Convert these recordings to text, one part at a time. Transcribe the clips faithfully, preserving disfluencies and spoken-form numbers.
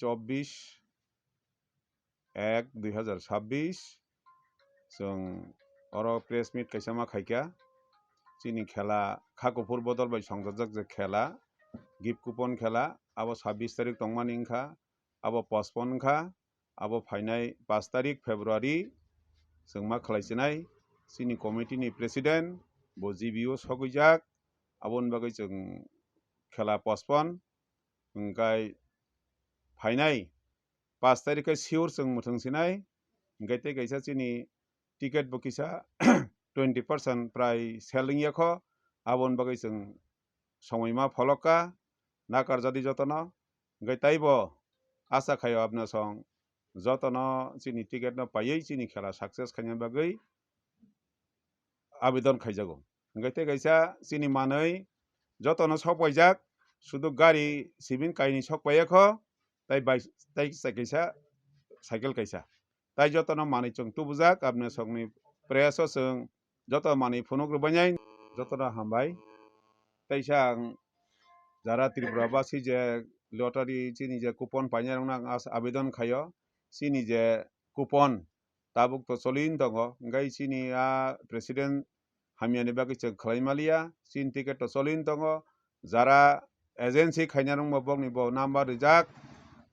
Chobbish ek dui hazar sabbish chwng oro press meet kaisa ma khaikha. Chini khela kha kuphur bodol bai songchajak je khela, gift coupon khela, abo sabbish tarik tongmani wngkha, abo postpone wngkha, abo phainai pash tarik February chwng ma khlai sinai. Chini committee ni president bo G B o sogwijak, aboni bagwi chwng khela postpone, hwnkhe phainai pash tarik khe sure chwng mwthwng sinai, hwnkhe tei kaisa chini ticket bo kisa twenty percent prai sell wngya kho, aboni bagwi chwng somoi ma pholok kha, nakarjadi jotono, hwnkhe taibo acha khaio abna song jotono chini ticket no paiwi chini khela success khaina bagwi abidon khaijago. Hwnkhe tei kaisa chini manwi jotono sok paijak, sudu gari sibin kainwi sok paiya kho, tai bai-, tai kaisa cycle kaisa. Tai jotono manwi chwng tubujak, abni sokni press o chwng joto manwi phunuk rwbainai, jotono hambai. Teisa ang jara Tripura basi je lottery chini je coupon painai rokno ang as-, abidon khaio, chini je coupon tabuk to choliwin tongo, hwnkhe chini a president hamyani bagwi chwng khlai maliya, chini ticket to choliwin tongo, jara agency khaina rokbo bokni bo number rijak,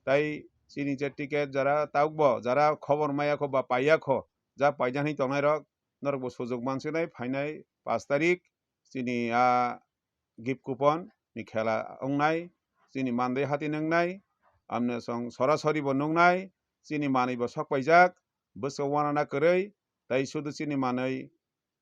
tai chini je ticket jara tabukbo jara khobor maya kho ba paiya kho, ja paijak hinwi tongnai rok, norokbo sujok mansinai phainai pash tarik chini a gift coupon ni khela wngnai, chini mandai hati nwngnai, amne song sorasori bo nwngnai, chini manwi bo sok paijak, bwswk wanana kwrwi, tai sudu chini manwi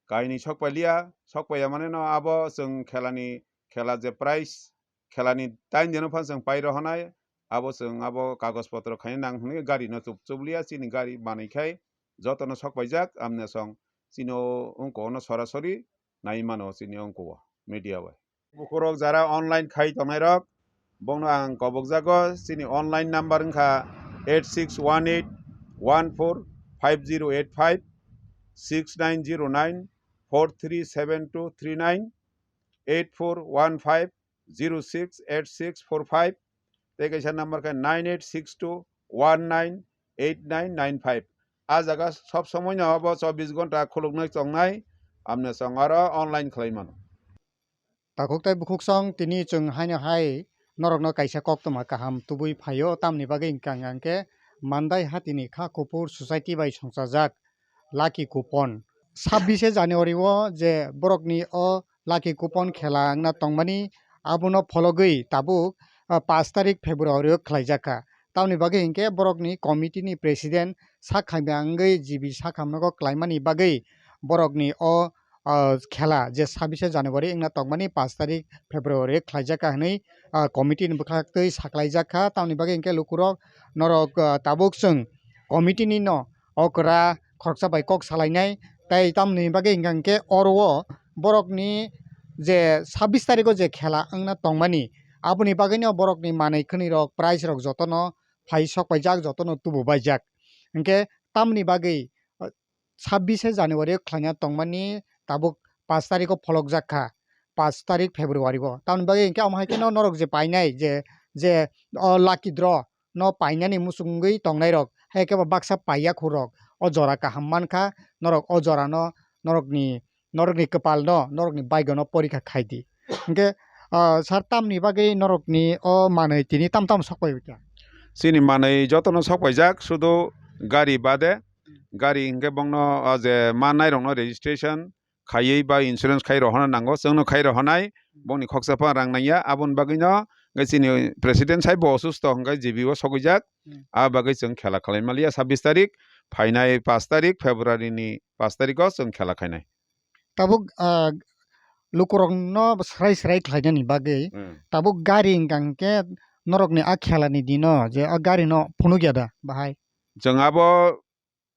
kainwi sok pailiya, sok paiya mane no abo chwng khelani, khela je prize, khelani time deno phano chwng pai rohonai, abo chwng abo kagoj potro khaina nang hwnwi gari no chup chup liya, chini gari manwi khai jotono sok paijak, amne song chini o wngko no sorasori nai mano chini wngko o media bai. Bukhurok jara online khai tongnai rok, bongno ang kobokjago, chini online number wngkha eight six one eight one four five zero eight five, six nine zero nine four three seven two three nine, eight four one five zero six eight six four five, tei kaisa number khe nine eight six two one nine eight nine nine five. A jaga sob somoi no abo chobbish ghonta khuluknwi tongnai, amne chwng aro online khlai mano. Takhuk tei bukhuksong tini chwng haino hai norokno kaisa koktwma kaham tubui phaio, tamni bagwi hwnkha hwnkhe Mandai hatini kha kuphur society bai songchajak Lucky Coupon. Sabbish January o je borokni o Lucky Coupon khela wngna tongmani, abono phologwi tabuk, ah, pash tarik February o khlaijak kha. Tamni bagwi hinkhe borokni committee ni president sak hamya wngwi G B sak hamya khlaimani bagwi borokni o, ah, khela je sabbish January wngna tongmani pash tarik February khlaijak kha hwnwi, ah, committee ni bwkhaktwi saklaijak kha. Tamni bagwi hinkhe lukurok norok, ah, tabuk chwng committee ni no okra khoroksa bai kok salainai, tei tamni bagwi hinkha hinkhe oro o borokni je sabbish tarikh o je khela wngna tongmani, aboni bagwino borokni manwi khwnwi rok, prize rok jotono phai sok paijak, jotono tubu baijak. Hinkhe tamni bagwi, uh, sabbish January o khlaina tongmani tabuk pash tarikh o pholokjak kha, pash tarikh February o. Tamni bagwi hinkhe omo hai kheno norok je painai je, je o lucky draw no painani muchungwi tongnairok, hai khe bo baksa paiya khurok, o jora kaham mankha, norok o jorano norokni, norokni kwpalno, norokni baigono porikha khaidi. Hinkhe, ah, sir, tamni bagwi norokni o manwi tini tam tam sok pai kha? Chini manwi jotono sok paijak, sudu gari bade, gari hinkhe bongno o je mannairokno registration khaiwi ba insurance khai rohorna nango, chwngno khai rohornai, bongni khoksa phano rang nangya, aboni bagwino hwnkhe chini president sai bo osusto hwnkhe G B o sogwijak, Hmm. A bagwi chwng khela khlai maliya sabbish tarik, phainai pash tarik, February ni pash tarikh o chwng khela khainai. Tabuk, ah, lukurokno swrai swrai khlainani bagwi, Hmm. tabuk gari hwnkha hwnkhe norokni a khelani dino je a gari no phunukya da bahai? Chwng abo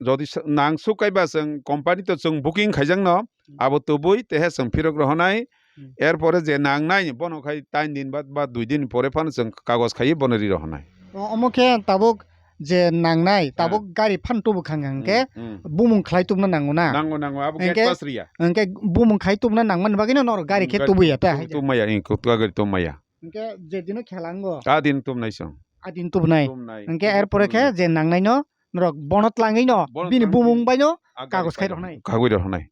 jodi sa-, nang suk kaiba chwng company to chwng booking khaijakno, Hmm. abo tubui tehe chwng phirok rohonai. Hmm. Erpore je nangnai bono khai tain din ba, ba dui din pore phano chwng kagoj khaiwi bono ri rohonai. O-, omo khe tabuk je nangnai, Hmm. tabuk gari phan tubu khang khang khe Hmm, hmm. bumung khlai tubna nango na? Nango, nango, abo gate Hwnkhe, pass riya. Hwnkhe bumung khai tubna nangmani bagwino norok gari Hmm, khe gari tubuya ta tub-, hai je? Tubmaya, hmm, kut-, gari tubmaya. Hwnkhe je dino khela wngo. A din tubnai chwng. Adin tubunai. Tumnai. Hwnkhe Tubunai, erpore khe tubunai. Je nangnaino norok bono tlangwino Bono bini tlangwi bumung baino a gari kagos khai paino. Roknai. Kagwi roknai.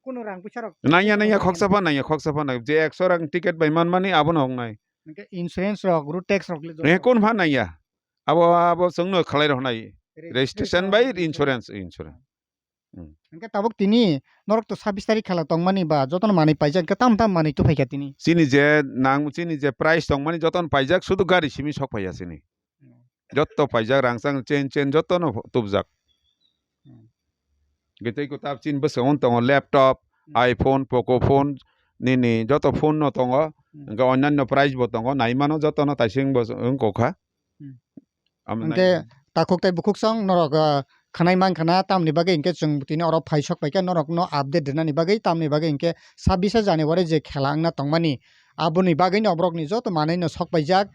Kuno rang puisa rok Nangya, nangya, khoksa pha nangya, khoksa pha nangya. Je ekso rang ticket bai manmani abono wngnai. Hwnkhe insurance rok, road tax rok le Eh, joto. Kun pha nangya? Abo, abo chwngno khlai roknai. Registration Registration bai rok. Insurance, insurance. Hmm. Hwnkhe tabuk tini norok to sabis tarik khala tongmani ba jotono manwi paijak, hwnkhe tam tam manwi tubuphaikha tini. Chini je nang, chini je price tongmani jotono paijak, sudu gari simi sok phaiya chini. Hmm. Jotto paijak, rangchak, chain, chain jottono tubjak. Hmm. Hwnkhe tei kwtal chini bwskango tongo laptop, Hmm. iPhone, Poco phone, nini joto phone no tongo. Hmm. Hwnkhe onyanno price bo tongo, naimano jotono taising bo wngkokha. Hmm. Amo Hwnkhe nai- takhuk tei bukhuk song norok, ah, khwnai mankha na, tamni bagwi hwnkhe chwng tini oro phai sok paikha norokno update rwnani bagwi, tamni bagwi hwnkhe sabis January je khela wngna tongmani, aboni bagwino borokni joto manwino sok paijak.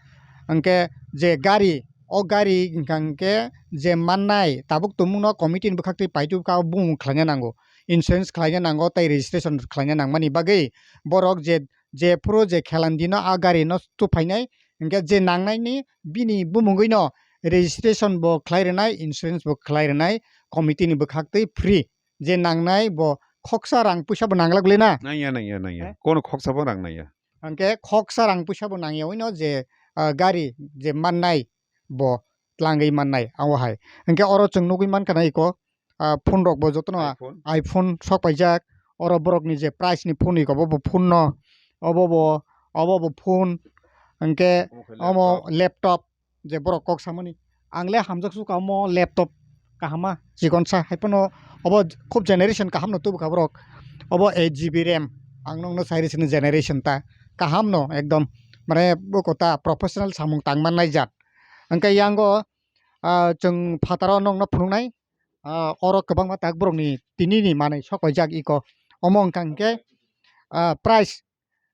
Hwnkhe je gari, o gari hwnkha hwnkhe je mannai tabuk tongmungno committee ni bwkhaktwi paitubukha, o bumung khlaina nango, insurance khlaina nango tei registration khlaina nangmani bagwi borok je, jephuru je khelani dino a gari no tubuphainai, hwnkhe je nangnaini bini bumungwino registration bo khlai rwnai, insurance bo khlai rwnai, committee ni bwkhaktwi free. Je nangnai bo khoksa rang puisa bo nanglak le na? Nangya, nangya, nangya. Eh? Kono khoksa bo rang nangya. Hwnkhe khoksa rang puisa bo nangya wino je, ah, gari je mannai bo tlangwi mannai abo hai. Hwnkhe oro chwng nugwi mankha na iko, ah, phone rok bo jotono, ah, iPhone. iPhone sok paijak. Oro borokni je price ni phone iko bo, bo phone no, obo bo, obo bo phone. Hwnkhe Omo khe omo laptop. Laptop je borok kok samani. Ang le hamjak sukha omo laptop kahama chikonsa. Haiphano obo khub generation kaham no tubukha borok. Obo eight G B RAM. Ang nokno sai rw sini generation ta. Kaham no ekdom. Mane bo kota professional samung tangma naijak. Hwnkhe yango, ah, chwng phataro nokno phunuknai. Ah, oro kwbangma tak borokni tinini manwi sok paijak iko. Omo wngkha hwnkhe, ah, price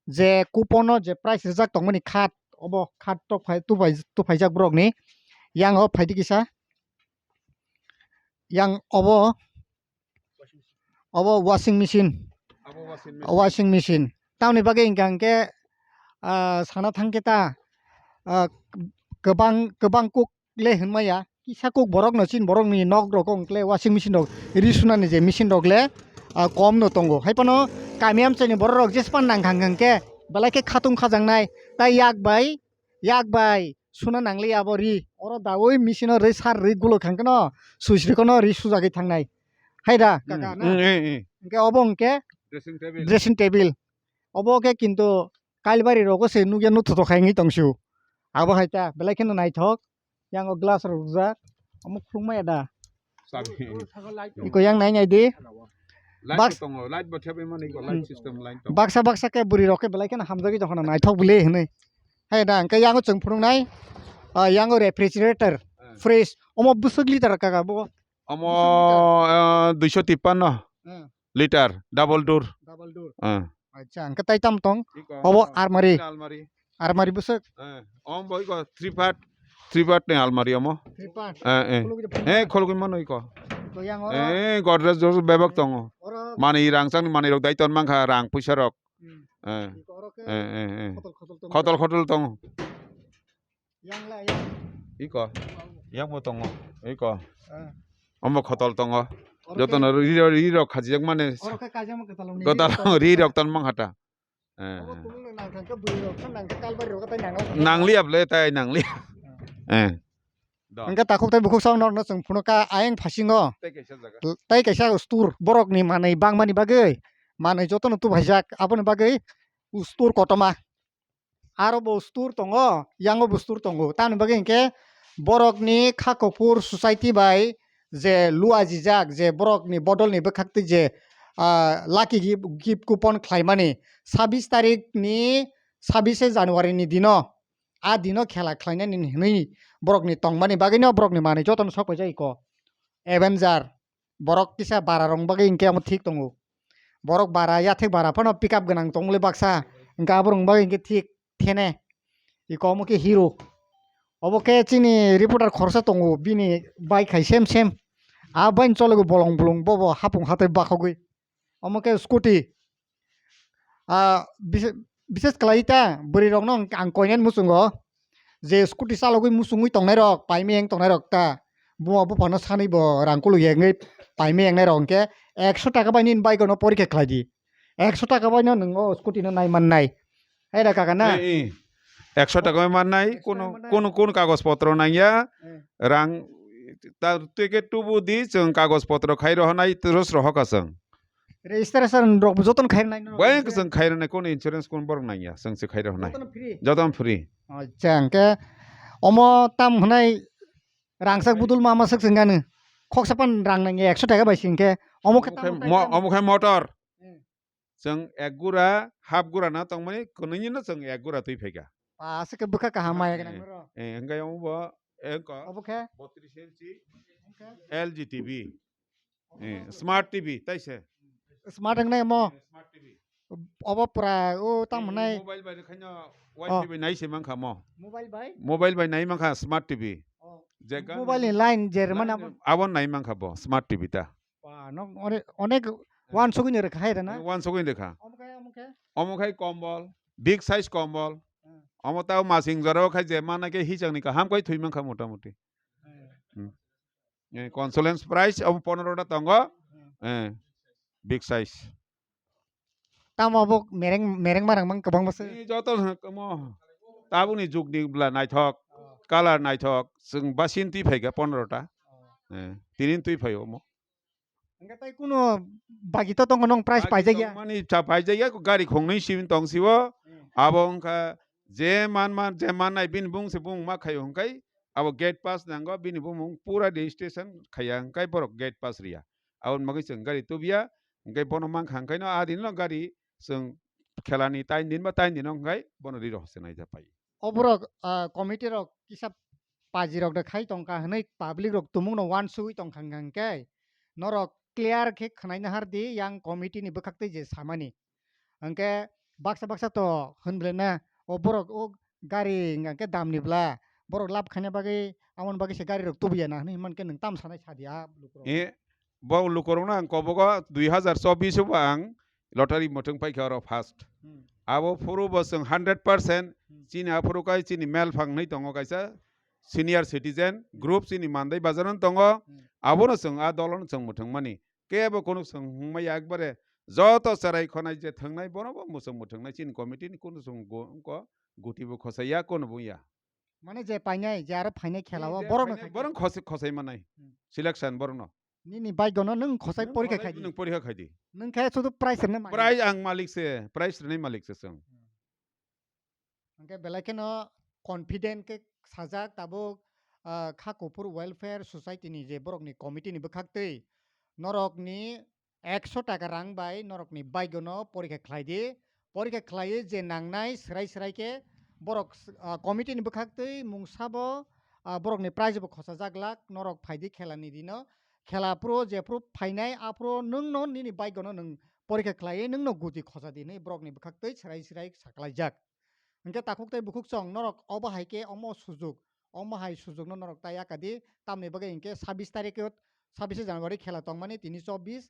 je coupon o je price rijak tongmani khat, obo khat tok phai, tuphai, tuphaijak borokni. Yang o phaidi kisa. Yang obo, obo washing machine. Abo washing machine. Washing machine. Tamoni bagwi hwnkha hwnkhe, ah, sana thangkhe ta, ah, kwbang, kwbang kuk le hwnmaya. Kisa kuk borok no chin borok ni nok rok wng kle washing machine rok ri sunani je machine rok le, ah, kom no tongo. Hai phano kami amchai ni borok rok jespan nang khang khang khe belai khe khatung khajaknai. Tai yak bai, yak bai suna nang li abo ri. Oro daui machine o ri sar ri gulo khang kheno swisri kheno ri sujagwi thangnai. Hai da, kaka, hmm, na? Hmm, eh, eh. Hwnkhe obo hwnkhe dressing table. Dressing table. Obo khe kintu Kalbari rogo se nukya nuthotok khai wngwi tongsu. Abo hai ta belai kheno naithok. Yang o glass rok rwjak. Omo khulukma ya da. Sabi. Iko yang nai nai di. Light Baks- bo tongo, light bo thebwi mano iko, light Hmm. System light tongo. Baksa baksa khe bwrwi rok khe belai kheno hamjagwi tongkha na naithok bwle hinwi. Hai da hwnkhe yang o chwng phunuknai, ah, yang o refrigerator, Eh. Fridge. Omo bwswk liter kaka bo? Omo, bwswk liter? Ah, duiso tippanno. Eh. Liter, double door. Double door. Eh. Acha, hwnkhe tai tamo tong? Iko, Obo iko. Armari. Iko almari. Armari bwswk? Eh, om bo iko three part, three part ni almari omo. Three part. Eh, eh. Khulugwi de Eh, khulugwi mano iko. To yang oro. Eh, Godrej Godrej bebak tongo. Oro. Mani rangchakni manwi rok daiton mankha rang puisa rok. Hmm. Eh. Iko oro khe Eh, eh, eh. Khotol khotol tongo. Khotol khotol tongo. Yang la yang. Iko. Yang bo tongo. Iko. Ah. Omo khotol tongo. Oro Jotono khe ri, ri, ri rok khajijak mane. Oro khe kaijak ma kwtal ni Kwtal ri rok. Ri rok ton mang hata. Eh. Omo tumung nang nang khe bwrwi rok khe nang khe kalbari rok khe tai nang la. Nang liya ble tai nang liya. Eh. Do. Hwnkhe takhuk tai bukhuk song norno chwng phunukha ayang phasingo. Tai kaisa jaga. Tai kaisa store borok ni manwi bangmani bagwi. Manwi jotono tubhaijak aboni bagwi store kotorma. Aro bo store tongo, yango bo store tongo. Tamoni bagwi hinkhe borokni kha kuphur society bai je luajijak, je borokni bodolni bwkhaktwi je, ah, lucky gift, gift coupon khlaimani sabis tarikni, sabis January ni dino, a dino khela khlainani hinwi borokni tongmani bagwino borokni manwi jotono sok paijak iko. Avenger. Borok kisa bara rok bagwi hinkhe omo thik tongo. Borok bara, yathek bara phano pickup gwnang tongmole baksa. Hinkhe aborok bagwi hinkhe thik thene. Iko omo khe Hero. Obo khe chini reporter khoroksa tongo, bini bike hai same same. A bike chologo bolong bolong, bobo hapung hatai bakhogwi. Omo khe scooty. Ah, bise-, bises kwlai ta bwrwi rokno ang, ang koinani muchungo. je scooty chalogwi muchungwi tongnairok, paimeng tongnairok ta, buma buphano sanwi bo rang kuluk yengwi paimeng yengnai rok hwnkhe ekso taka bai nini bike no porikha khlai di. Ekso taka bai no nwng o scooty no nai mannai. Hai da kaka na? Eh, eh. Ekso taka bai mannai, Ekso taka kono, mannai. Kono, kono kagoj potro nangya, Eh. Rang ta ticket tubu di, chwng kagoj potro khai rohonai, terus rohoka chwng. Registration rok bo jotono khai rwnai no? Bai chwng khai rwnai, kono insurance kono borok nangya, chwng se khai rohonai. Jotono free? Jotono free. Acha, hwnkhe omo tam hwnai rangchak budul ma ma swk chwng gano. Khoksa pan rang nangya ekso taka bai se hwnkhe omo khe Omo tam khai mo-, khai omo khai motor. Hmm. Chwng ek gura, half gura na tongmani, kwnwi no chwng ek gura twi phaikha. Ba, aswk khe bwkha kaham maya Eh, gwnang eh, noro. Eh, hwnkhe omo bo, eh, ko, Obo khe? Botris inchi Obo khe? L G T V. Eh, smart T V, taise. Smart wngnai mo? Eh, smart T V. Obo pura, o, tam Eh, hwnai. Mobile bai khaino Oh. Wi-Fi bai nai se mankha mo. Mobile bai? Mobile bai nai mankha smart T V. Oh. Je gan Mobile ni line je rwmani Line abo? Abo nai mankha bo, smart T V ta. Ba, nok one, onek Eh. One sogwi ni rwkha hai rwna? Eh, one sogwi ni rwkha. Omo khe, omo khe? Omo khai kombol, big size kombol. Hmm. Omo tao masing jorao khai je mana khe hichang ni kaham khai thwi mankha mota moti. Hmm. Hmm. Eh, consolence prize omo pondro ta tongo. Hmm. Eh, big size. Tamo abo mereng, mereng marang mang kwbang bwswk? Eh, joto omo tabukni jugni bwla naithok, Oh. Colour naithok, chwng basin twi phaikha pondro ta. Oh. Eh, tinin twi phaio omo. Hwnkhe tei kuno bagi to tongo nong prize Bagi paijak ya? Tongmani cha paijak ya, gari khongnwi simi tong sibo. Hmm. Abo wngkha je man man, je mannai bini bung se bung ma khaio hwnkhe abo gate pass nango, bini bumung pura registration khaiya hwnkhe borok gate pass riya. Aboni bagwi chwng gari tubiya, hwnkhe bono mankha hwnkhe no a dino gari chwng khelani tain din ba tain dino hwnkhe bono ri rw se naija pai. O borok, ah, committee rok kisa paji rok de khai tongkha hwnwi public rok tumung no uansugwi tongkha hwnkhe norok clear khe khwnaina har di yang committee ni bwkhak twi je samani. Hwnkhe baksa baksa to hwn ble na o borok o gari hwnkhe dam ni bwla borok lab khaina bagwi amoni bagwi se gari rok tubu ya na hwnwi hwn mankhe nwng tam sanai sa di a lukurok. E, bo lukurokno ang kobogo dui hazar chobbish o bo ang lottery mwthwng paikha oro first. Hmm. Abo phuru bo chwng hundred percent Hmm. chini aphuru kai chini mel phang nwi tongo kaisa senior citizen Hmm. group chini Mandai bazar no tongo. Hmm. Abono chwng a dolo no chwng mwthwng mani. Kebo kunu chwng hwngmaya ekbare joto cherai khonai je thwngnai bono bo mwchwng mwthwngnai chini committee ni kunu chwng go-, wngko guti bo khosai ya kunu bo ya. Mane je painai, je aro phainai khela o, je borok no painai, khai borok khosai, khosai manai. Hmm. Selection borok no. Nini bike no nwng khosai Nwng porikha khosai khai di. Nwng porikha khai di. Nwng khe sudu prize rwnai malik. Prize ang malik se, prize rwnai malik se chwng. Hmm. Hwnkhe belai kheno confident khe sajak tabuk, ah, Kha Kuphur Welfare Society ni je borok ni committee ni bwkhak twi norok ni ekso taka rang bai norokni bike no porikha khlai di. Porikha khlaiwi je nangnai swrai swrai khe borok, ah, committee ni bwkhak twi mung sabo, ah, borokni prize bo khosajak lak norok phai di khela ni dino. Khela phuru jephuru phainai aphuru nwng no nini bike no nwng porikha khlaiwi nwng no guti khosa di hinwi borokni bwkhak twi swrai swrai saklaijak. Hwnkhe takhuk tei bukhuk chwng norok obo hai khe omo sujuk, omo hai sujukno norok ta ya kha di, tamni bagwi hinkhe sabbish tarikh o, sabbish January khela tongmani tini chobbish.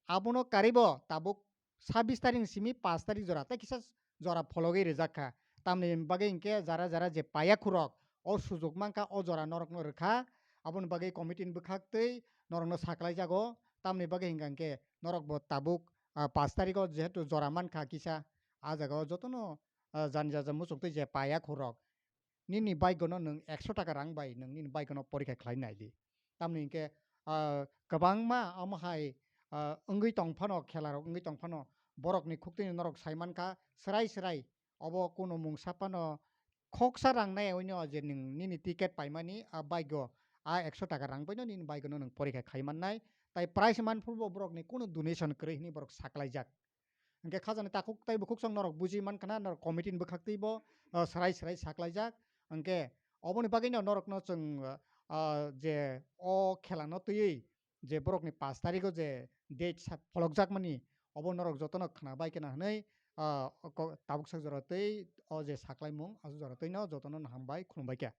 Abono karwi bo tabuk sabbish tarikh ni simi paanch tarikh jora tei kisa jora phologwi rijak kha. Tamni bagwi hinkhe jara jara je paiyakhurok o sujok mankha o jora norokno rwkha. Aboni bagwi committee ni bwkhak twi norokno saklaijago. Tamni bagwi hinkha hinkhe norok bo tabuk, ah, paanch tarikh o jehetu jora mankha kisa, ah, jaga o jotono, ah, jani jaja muchuk twi je paiyakhurok. Nini bike no nwng ekso taka rang bai nwng nini bike no porikha khlai nai di. Tamni hinkhe, ah, kwbangma omo hai, ah, wngwi tong phano, khela rok wngwi tong phano, borok ni khuk twi norok sai mankha, swrai swrai obo kuno mungsa phano khoksa rang nai oi no je nwng nini ticket paimani a bike o, a ekso taka rang bai no nini bike no nwng porikha khai man nai, tai prize man phuru bo borok ni kuno donation kwrwi hinwi borok saklaijak. Hwnkhe khajani takhuk tei bukhuk chwng norok buji mankha na, norok committee ni bwkhak twi bo, ah, swrai swrai saklaijak. Hwnkhe oboni bagwino norokno chwng, ah, je o khela no twiwi je borokni paanch tarikh o je date sa-, pholokjakmani, obo norok jotono khna bai khe na hwnwi, ah, ko-, tabuk sak jora twi o je saklaimung, aswk jora twino jotono no hambai khulumbai kha.